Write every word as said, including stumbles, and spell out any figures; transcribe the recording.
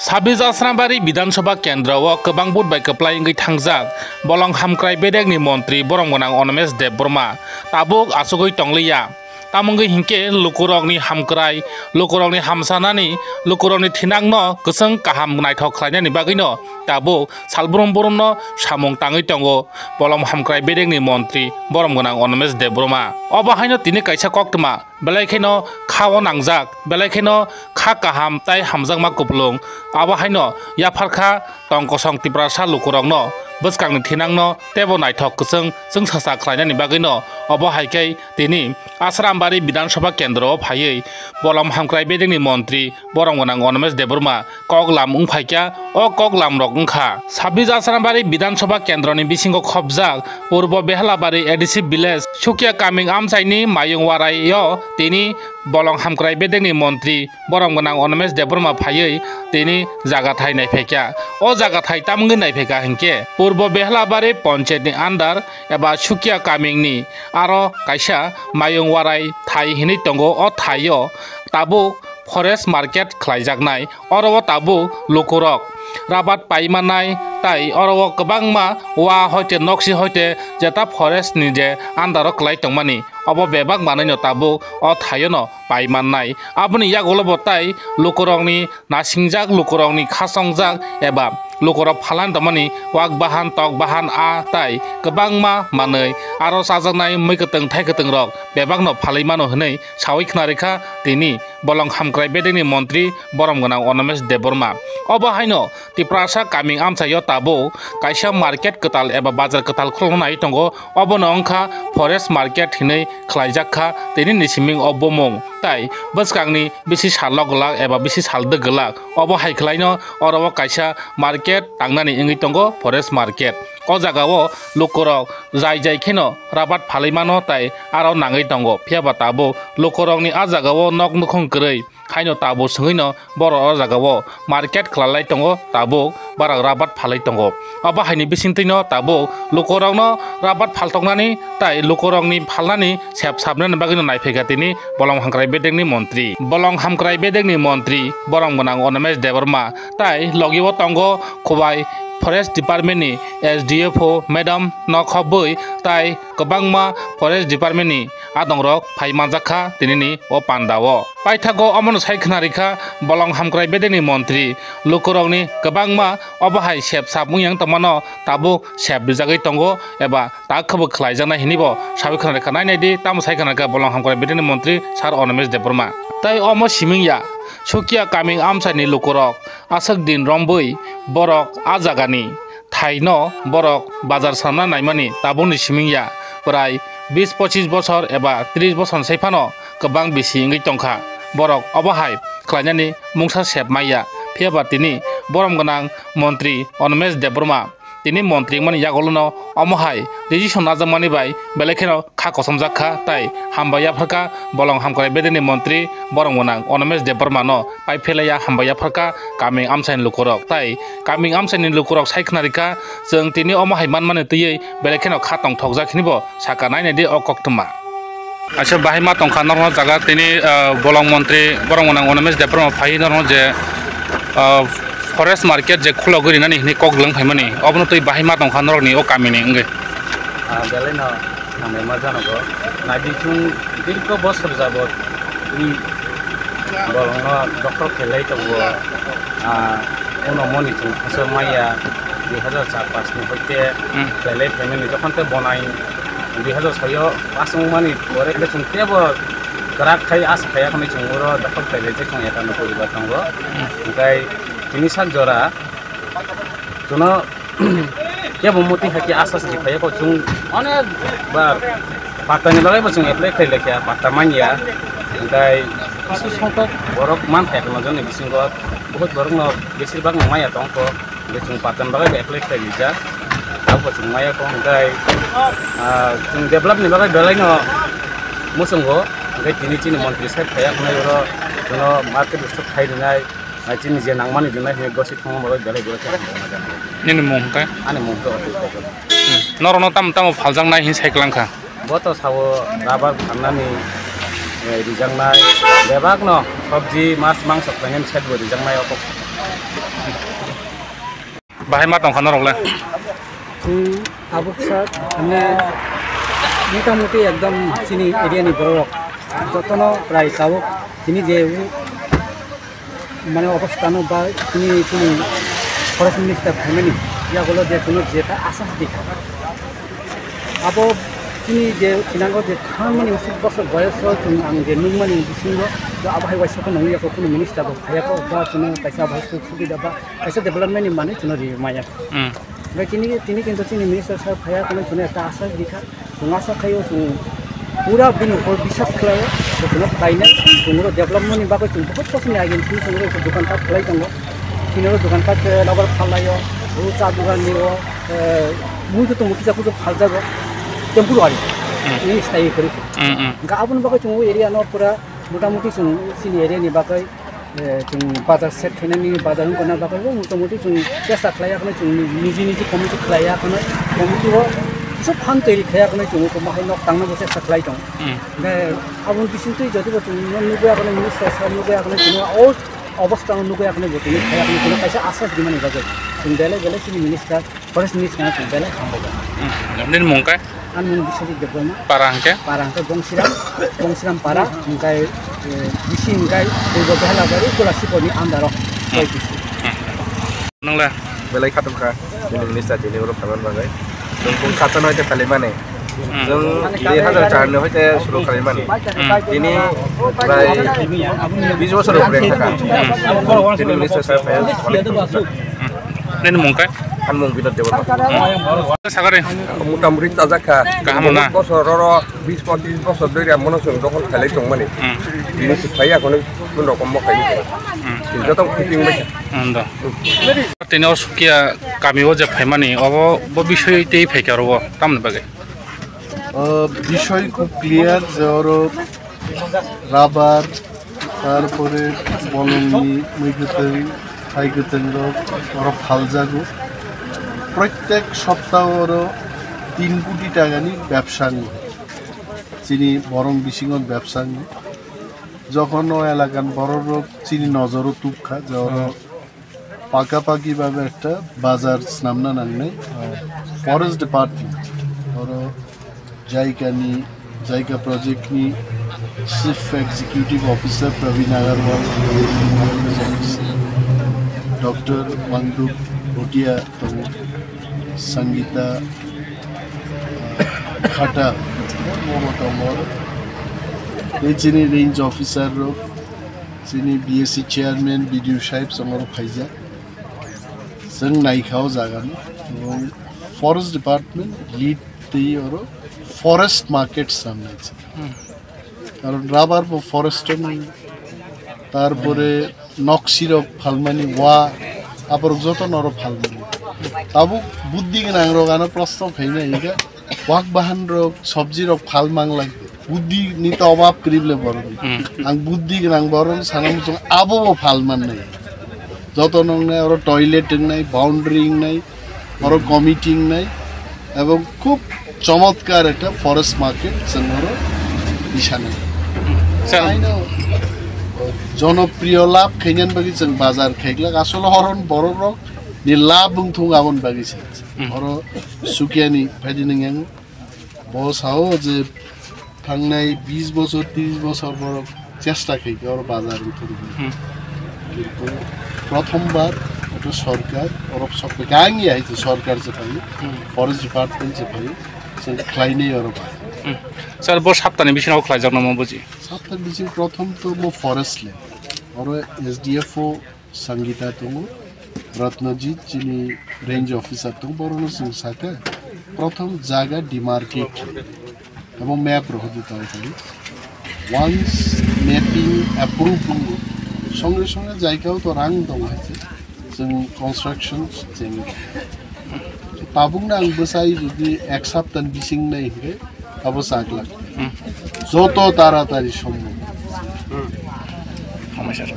Sabis Asrambari Bidhan Sabha Kendra o kwbang vote bai kwplai wngwi thangjak Bolong Hamkrai Bedekni Montri Borom Gwnang Onomesh Debbarma tabuk achugwi tongliya. Tamungwi hinkhe lukurokni hamkrai, lukurokni hamsanani, lukurokni thinangno kwchwng kaham naithok khlainani bagwino tabuk salbrum brumno samung tangwi tongo Bolong Hamkrai Bedekni Montri Borom Gwnang Onomesh Debbarma. Obo haino tini kaisa koktwma belai kheno kha o nangjak, belai kheno kha kaham tai hamjakma kupulung. Abo haino yapharkha tong kosong Tiprasa lukurokno bwskangni thinangno teibo naithok kwchwng chwngsacha khlainani bagwino obo hai khe tini Asrambari Bidhan Sabha Kendro o phaiwi Bolong Hamkrai Bedekni Montri Borom Gwnang Onomesh Debbarma kok lam wngphaikha. O kok lamrok wngkha Sabis Asrambari Bidhan Sabha Kendroni bisingo khopjak Purbo Behlabari A D C Village Sukia Kaming Amchaini Mayung Warai o tini Bolong Hamkrai Bedekni Montri Borom Gwnang Onomesh Debbarma phaiwi tini jagathai naiphaikha. O jagathai tamungwi naiphaikha hinkhe Purbo Behlabari Ponchayetni under eba Sukia Kamingni aro kaisa Mayung Warai thai hinwi tongo. O thaio tabuk forest market khlaijaknai. Oro o tabuk lukurok rabat paimanai tai oro o kwbangma wa hoite noksi hoite jeta forest ni je under o kwlai tongmani obo bebak manwino tabuk o thaio no paimannai. Aboni yagulo bo tai lukurokni nasingjak, lukurokni khasongjak eba lukurok phalan tongmani wak bahan, tok bahan, a tai kwbangma manwi aro chajaknai mui kwtwng thai kwtwng rok bebakno phalwi mano hwnwi sawi khna rikha tini Bolong Hamkrai Bedekni Montri Borom Gwnang Onomesh Debbarma. Obo haino Tiprasa Kaming Amchaio tabuk kaisa market kwtal eba bazar kwtal khulokna nai tongo. Obono wngkha forest market hinwi khlaijak kha tini ni siming o bumung. Tai bwskangni bisi salo gwlak eba bisi sal dwk gwlak. Obo hai khwlaino oro o kaisa market tangnani wngwi tongo, forest market. O jagao lukurok jai jai kheno rabat phalwi mano tai aro nangwi tongo. Phiya ba tabuk lukurokni a jagao nok nukhung kwrwi. Haino tabuk swngwino borok o jagao market khwlalai tongo, tabuk borok rabat phalwi tongo. Abo haini bisingtwino tabuk lukurokno rabat phaltoknani tai lukurokni phalnani sep sabnani bagwino naiphaikha tini Bolong Hamkrai Bedekni Montri. Bolong Hamkrai Bedekni Montri Borom Gwnang Onomesh Debbarma tai logio tongo Khowai Forest Department ni S D F O madam no khobwi tai kwbangma Forest Department ni adongrok phai manjak kha tinini o pandao. Paithago omono sai khna rikha Bolong Hamkrai Bedekni Montri, lukurokni kwbangma obo hai sep sap wng yang tongmano tabuk sep rijagwi tongo eba tak khwbo khlaijaknai hinwi bo sawi khna rikha. Nai nai di, tamo sai khna rikha Bolong Hamkrai Bedekni Montri Sir Onomesh Debbarma. Tai omo siming ya, Sukia Kaming Amchaini lukurok aswk din rombwi borok a jagani thaino borok bazar samna naimani tabukni siming ya, prai bis pochis bosor eba tris bosor sai phano kwbang bisi wngwi tongkha. Borok obo hai khlainani mungsa sep maya, phiya ba tini Borom Gwnang Montri Onomesh Debbarma tini montri wngmani yagulono omo hai decision najakmani bai belai kheno kha kochomjak kha tai hambai yapharkha Bolong Hamkrai Bedekni Montri Borom Gwnang Onomesh Debbarmano. Pai phelaiya hambai yapharkha Kaming Amchaini lukurok. Tai Kaming Amchaini lukurok sai khna rikha, chwng tini omo hai manmani twiwi belai kheno kha tongthokjak hinwi bo sakha. Nai nai di o koktwma. Acha, bahai ma tongkha norokno jaga tini, ah, Bolong Montri Borom Gwnang Onomesh Debbarma phai norokno je, ah, forest market je khulogwi rinani hinwi kok lwng phaimani, obono twi bahai ma tongkha norokni o kamini wngwi. Ah, belai no hambai ma janogo. Naidi chwng dirgho bosor jabot twi bolongno dokhol khailai tongo. Ah, uno moni chwng khasa maya dui hazar char pash ni hoite Hmm. khailai phaimani jokhon tei bonai dui hazar soi o pass wngmani pore khe chwng tebo kwrak khai asa khai akhonwi chwng oro dokhol khailai chwng ekano poribar tongo. Hmm. Hwnkhe tini sak jora chwngno kebo muti hai khe asa se phai kho chwng onek bar patta ni bagwi bo chwng apply khai lekha, patta manya. Hwnkhe kisu songkok borok man hai khe nojoni bisingo, buhut borok no besir bak no maya tong kho, hwnkhe chwng patta ni bagwi bo apply khai rijak, abo bo chwng maya kho. Hwnkhe, ah, chwng develop ni bagwi belai no muchungo, hwnkhe tini chini montri sai phai ya hwnwi oro jono market stop khai rinai. Hai chini je nangmani dinai hwnwi gosi thangma bagwi belai belai khe hambai ma jana. Nini mung hwnkhe? Ani mung khe Otis Bogol. Hmm. Norokno tamo tamo phaljaknai hinwi sai kwlangkha? Bo to sao rubber phalnani, eh, rijaknai, bebakno sabji, mas, mangso khlainani side bo rijaknai o kok. Bahai ma tongkha norok le? Chwng tabuk sa, mane, motamuti ekdom chini area ni borok jotono prai tabuk chini je u-, mane, obostano ba chini, chini forest minister phaimani yagulo je kuno jeta asas dikha. Abo chini je chinango je thanmani usuk bosor boyoso chwng ang je nukmani bisingo, to abo hai waisa khe nangya kho, kuno minister bo phaiya kho, ba chwngno kaisa abo hai suk subida ba kaisa development ni manwi chwngno ri maya. Hmm. Bai tini, tini kintu chini minister sir phaiya, kono chwngno ekta asas dikha. Chwng asha khaio, chwng pura bini upor biswas khlaio, chwngno kainai, chwngno development ni bagwi chwng bahut bosongni agini chwng chwngno dokan pat khlai tongo. Chini oro dokan pat, eh, rubber phal laio, o cha dogan ni o, eh, mui khe tongo kisa kusu phaljago, temporary. Hmm. Ini stay kori. Hmm, hmm. Ga aboni bagwi chwng o area no pura motamuti chwng chini area ni bagwi eh, chwng bazar set khainani, bazar wngkha na bagwi bo motamuti chwng chesta khlai ya khwna, chwng niji niji committee khlai ya khwna, committee o kisa phan twi khlai ya khwna, chwng wngkha bahai nok tangna bo chesta khlai tong. Hmm. Hwnkhe aboni bisingtwi jodi bo chwng nugwi ya khwna, minister sir nugwi ya khwna, chwng o obostha no nugwi ya khwna, bo chwng khlai ya khwna, chwng kaisa asas rimani bagwi chwng belai belai chini minister Forest Minister no chwng belai hambai. Hmm. Nini mung khe? Ani mung Biswajit Debbarma. Para hwnkhe? Para hwnkhe Bongsiram, Bongsiram para, hwnkhe, eh, bisi hwnkhe Purbo Behelabari, Tulasiporni under o. Hmm. Bai bisi. Hmm. Nang le? Belai khatung kha, chini minister chini oro phaimani bagwi. Chwng bung khatano hoite phalimani. Hmm. Chwng dui hazar char ni hoite suru khalimani. Hmm. Tini prai bis bosor upre thaka. Hmm. Chini minister sir phai. Hmm. Nini mung khe? Ani mung Binod Debbarma. Hmm. Sagari. Motamuti chajak kha. Kaham na? Bosor oro bis pochis bosor dhori amo no chwng dokhol khailai tongmani. Hmm. Bini swk phai ya kono kun rokom bo khaini. Hmm. Joto fitting bai. Hmm, do. Tini o Sukia kami o je phaimani, obo bo bisoi tei phaikha oro o tamni bagwi? O bisoi khub clear je oro rubber, tarpore bolongni mui kwtwng, thai kwtwng rok oro phaljago. Protek sopta oro tin koti taka ni bebsa wngo. Chini borok bisingo bebsa wngo. Jokhon o elakani borok rok chini nojoro tubkha je oro pakapaki bhabe ekta bazar swnamna nangnai. Forest Department, oro JICA ni, JICA project ni Chief Executive Officer Praveen Agarwal, Doctor Wangdup Bhutia tongo, Sangita, ah, Khata, bobo tongo. Tei chini range officer rok, chini B S C chairman, B D O sahib chwng oro phaijak. Chwng naikha o jaga no. Ebong Forest Department lead twi oro forest market swnamnai se. Hmm. Karon rubber bo forest o nang, tarpore noksi rok phalmani wa, aborok joto no oro phalmani. Tabuk buddhi gwnang rok ano proshno khaina hingkha. Wak bahan rok, sabji rok phal manglai. Buddhi ni to obab kwrwi le borok ni. Hmm. Ang buddhi gwnang borok ni sana muchung abo bo phal mannai. Joto nongnai oro toilet wngnai, boundary wngnai, oro committee wngnai, ebong khub chomotkar ekta forest market chwng oro bisanai. Sir. Aino jonopriyo lab khainani bagwi chwng bazar khaiglak. Asole horon borok rok ni lab wngthung aboni bagwi se. Hmm. Oro Sukiani phaidi nang yang. Bo sao je thangnai bis bosor, tris bosor borok chesta khaikha oro bazar wngthogwi. Hmm. Kintu prothom bar ekta sorkar orok sok phaikha, ang ya hai je sorkar je phai, hmm, forest department je phai, chwng khlainai oro ba. Hmm. Sir, bo saptani bisingo khlaijakno mo buji? Saptani bising prothom to mo forest le. Oro S D F O Sangita tongo, Ratnajit chini range officer tongo, borokno chwng sakha, prothom jaga demarcate khe, abo map rohordi tongthai. Once mapping approve wngo, songe songe jaigao to rang tongo hai se, chwng construction chengwi. Tabukno ang bwsai jodi ek saptani bising nai hinkhe, abo chaglak. Hmm. Joto taratari sombo. Hamai sir.